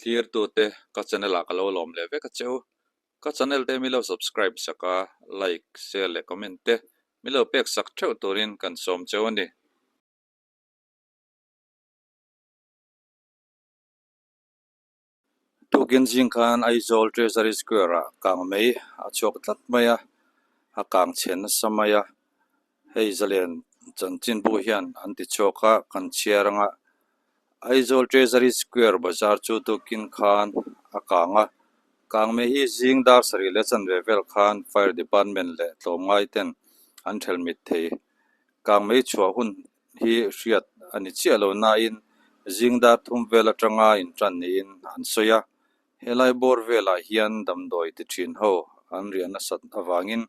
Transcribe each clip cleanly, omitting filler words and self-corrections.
Thlirtute ka channel ah ka lo lawm leh vek a che u. Ka channel te mi lo subscribe sak a, like, share leh comment te mi lo pek sak theuh turin kan sawm cheu a ni. Tukin zing khan Aizawl Treasury Square ah kang mei a chhuak tlat mai a, a kang chhe nasa mai a, hei zalen chanchinbu hian an ti chhuak a, kan chhiar anga Aizawl Treasury Square bazar chu tukin khan a kang a, kang mei hi zing dar sarih leh chanve vel khan Fire Department leh tlawmngai ten an thelmit thei. Kang mei chhuah hun hi hriat a ni chiah lo nain zing dar thum vel atanga intan niin an sawi a, helai bawr velah hian damdawi ti thin ho an riah nasat avangin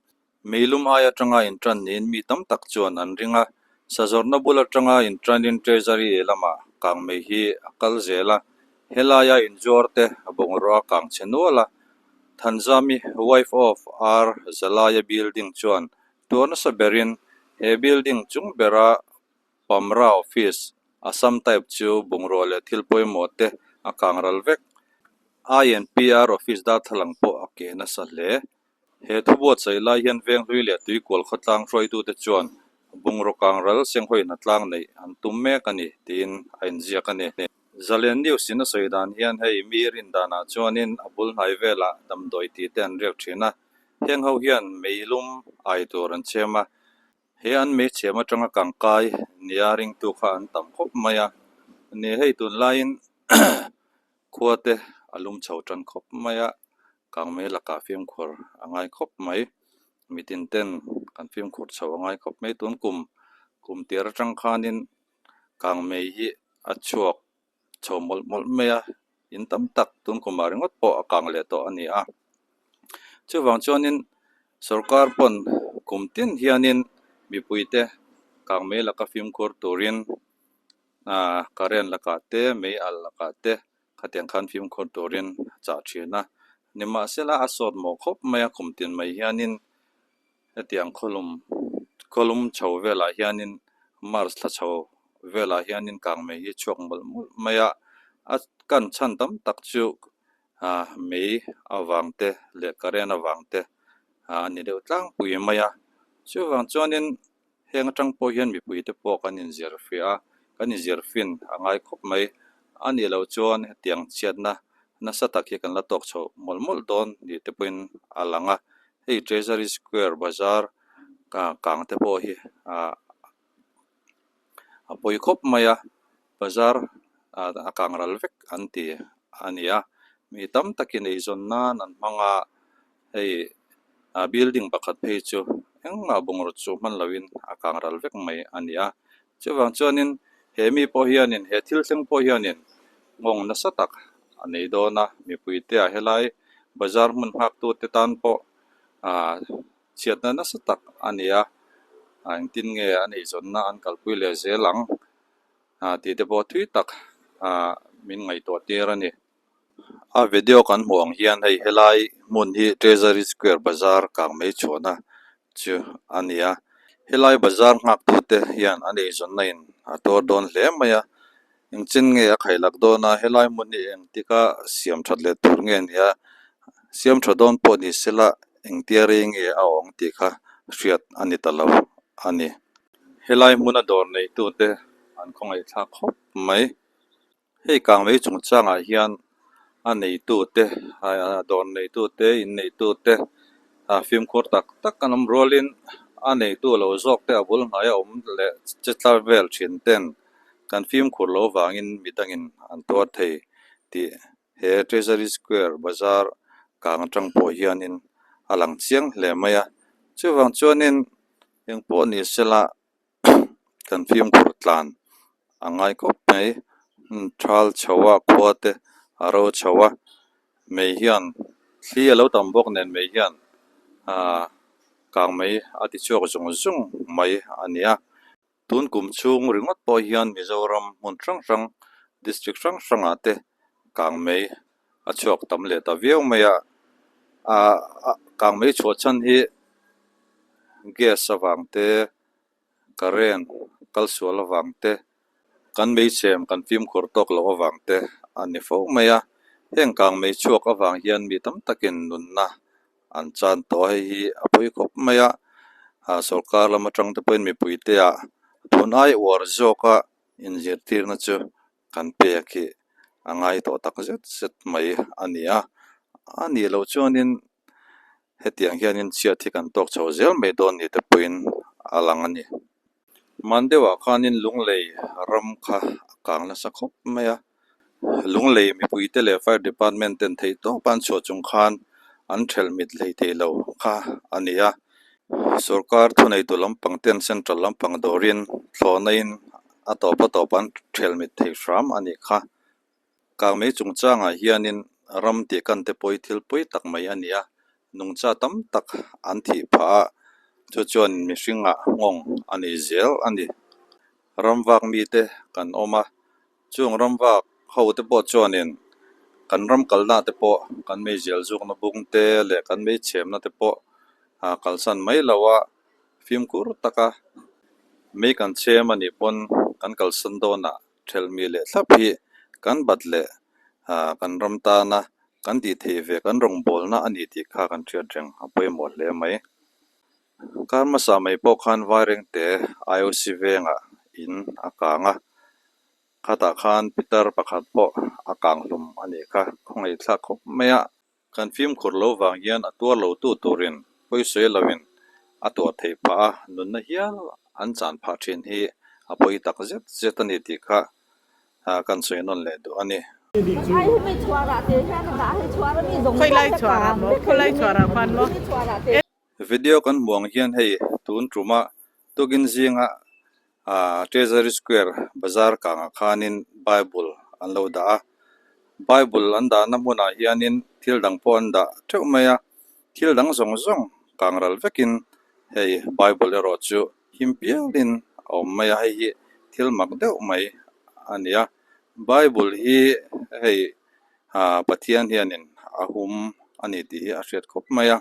meilum ai atanga intan niin mi tam tak chuan an ring a, sazawrhna bul atanga intanin Treasury lamah kang mei hi a kal zel a, helaia inzuar te bungrua kang chhe nual a, Thanzami wife of R Zalaya building chuan Tuar nasa berin he building chung bera Pamra office, Assam type chu bungrua leh thil pawimawh te a kang ral vek. INPR office darthlalang pawh a keh nasa hle. He thu buatsaih lai hian Venghlui leh Tuikual khawtlang hruaitute chuan bungraw kang ral senghawi hnatlang neih an tum mek a ni tiin a inziak a ni. Zalen News in a sawi dan hian hei mi rin danah chuanin a bul hnai velah damdawi tih te an riak thin a, Heng ho hian meilum ai tur an chhem a, he an mei chhem atanga kangkai nia ringtu kha an tam khawp mai a, ni hei tunlaiin khua te a lum chho tan khawp mai a, kangmei lakah fimkhur a ngai khawp mai, mitin ten kan fimkhur chho a ngai khawp mai, tun kum kum tir atang khanin kangmei hi a chhuak chho mawlh mawlh mai a, in tam tak tun kumah ringawt pawh a kang leh tawh a ni a. Chuvang chuanin sorkar pawn kum tin hianin mipuite kang mei laka fimkhur turin ahh current lakah te mei alh lakah te khatiang khan fimkhur turin a chah thin a. Nimahsela a sawt mawh khawp mai a kum tin mai hianin Hetiang khawlum khawlum chho velah hianin March thla chho velah hianin kangmei hi chhuak mawlh mawlh mai a, a kan chhan tam tak chu ah mei avang te leh current avang te ah a ni deuh tlangpui mai a, chuvang chuanin heng atang pawh hian mipui te pawh kan inzir fiah a, kan inzir fin a ngai khawp mai, a nih loh chuan hetiang chhiatna nasa tak hi kan la tawk chho mawlh mawlh dawn ni te pawhin a lang a. Hei Treasury Square bazar kang te pawh hi ah a pawi khawp mai a bazar a kang ral vek an ti a ni a mi tam takin eizawn nan an hmang a hei ah building pakhat phei chu engmah bungraw chu hman loin a kang ral vek mai a ni a chuvang chuanin he mi pawh hianin he thil thleng pawh hianin nghawng nasa tak a nei dawn a mipui te ah helai bazar hmun nghak tu te tan pawh ah chhiatna nasa tak a ni a ah engtin nge a neizawnna an kalpui leh zel ang ah tih te pawh thui tak ah min ngaihtuah tir a ni. A video kan hmuh ang hian hei helai hmun hi Treasury Square bazar kang mai chhuahna chu a ni a helai bazar nghak tute hian an eizawnna in a tuar dawn hle mai a engchen nge a khailak dawn a helai hmun hi engtika siam that leh tur nge ni a siam tha dawn pawh ni sela engtia rei nge a awm tih kha hriat a ni ta lo a ni. Helai hmuna dawr neitute an khawngaihthlak khawp mai. Hei kangmei chungchangah hian a neitute dawr neitute in neitute ah fimkhur tak tak an awm rualin a neitu lo zawk te a bul hnaia awm leh che tlar vel thin ten kan fimkhur lo vangin midangin an tuar thei tih he Treasury Square bazar kang atang pawh hianin a lang chiang hle mai a chuvang chuanin engpawh ni sela kan fimkhur tlan a ngai khawp mai thal chho a khua te a ro chho a mei hian thli a lo tam bawk nen mei hian ahh kang mei a ti chhuak zung zung mai a ni a tun kum chhung ringawt pawh hian Mizoram hmun hrang hrang district hrang hrang ah te kang mei a chhuak tam leh ta viau mai a ahh kang mei chhuah chhan hi gas avang te current kal sual avang te kan meichhem kan fimkhur tawk loh avang te a ni fo mai a. Heng kangmei chhuak avang hian mi tam takin nunna an chan tawh a, hei hi a pawi khawp mai a, ah sorkar lam atang te pawhin mipui te ah tun ai uar zawka inzirtirna chu kan pek hi a ngai tawh tak zet zet mai a ni a, a nih loh chuanin hetiang hianin chhiat hi kan tawk chho zel mai dawn ni te pawhin a lang a ni. Hman deuhah khanin Lunglei ram kha a kang nasa khawp mai a, Lunglei mipuite leh Fire Department ten theih tawp an chhuah chung khan an thelh mit hlei thei lo kha a ni a. Sorkar thuneitu lampang ten Central lampang dawrin thlawhna in a tawp a tawp an thelh mit thei hram a nih kha. Kangmei chungchangah hianin ram tih kan te pawh hi thil pawi tak mai a ni a, nungcha tam tak an thih phah a, chu chuan mihringah nghawng a nei zel a ni. Ram vak mite kan awm a, chung ram vak ho te pawh chuanin kan ram kalna te pawh kan meizial zukna bung te leh kan meichhemna te pawh kalsan mai lo a, fimkhur taka mei kan chhem a nih pawn kan kalsan dawnah Thelmi leh thlap hi kan bat leh kan ram tana kan tih theih ve kan rawngbawlna a ni tih kha kan hriat reng a pawimawh hle mai. Kar hmasa mai pawh khan Vairengte IOC vengah in a kang a, khatah khan pitar pakhat pawh a kang hlum a nih kha khawngaihthlak khawp mai a. Kan fimkhur lo vang hian a tuar lo tu turin pawisawi loin a tuar theih phah a, nunna hial an chan phah thin hi a pawi tak zet zet a ni tih kha kan sawi nawn leh duh a ni. Video kan hmuh ang hian hei tun tuma tukin zinga Treasury Square bazar kangah khanin Bible an lo dah a, Bible an dahna hmunah hianin thil dang pawh an dah teuh mai a, thil dang zawng zawng kang ral vekin hei Bible erawh chu him pialin a awm mai a, hei hi thil mak deuh mai a ni a, Bible hi hei Pathian hianin a hum a ni tih hi a hriat khawp mai a.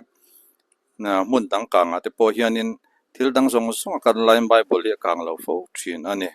Hmun dang kangah te pawh hianin thil dang zawng zawng a kan laiin Bible hi a kang lo fo thin a ni.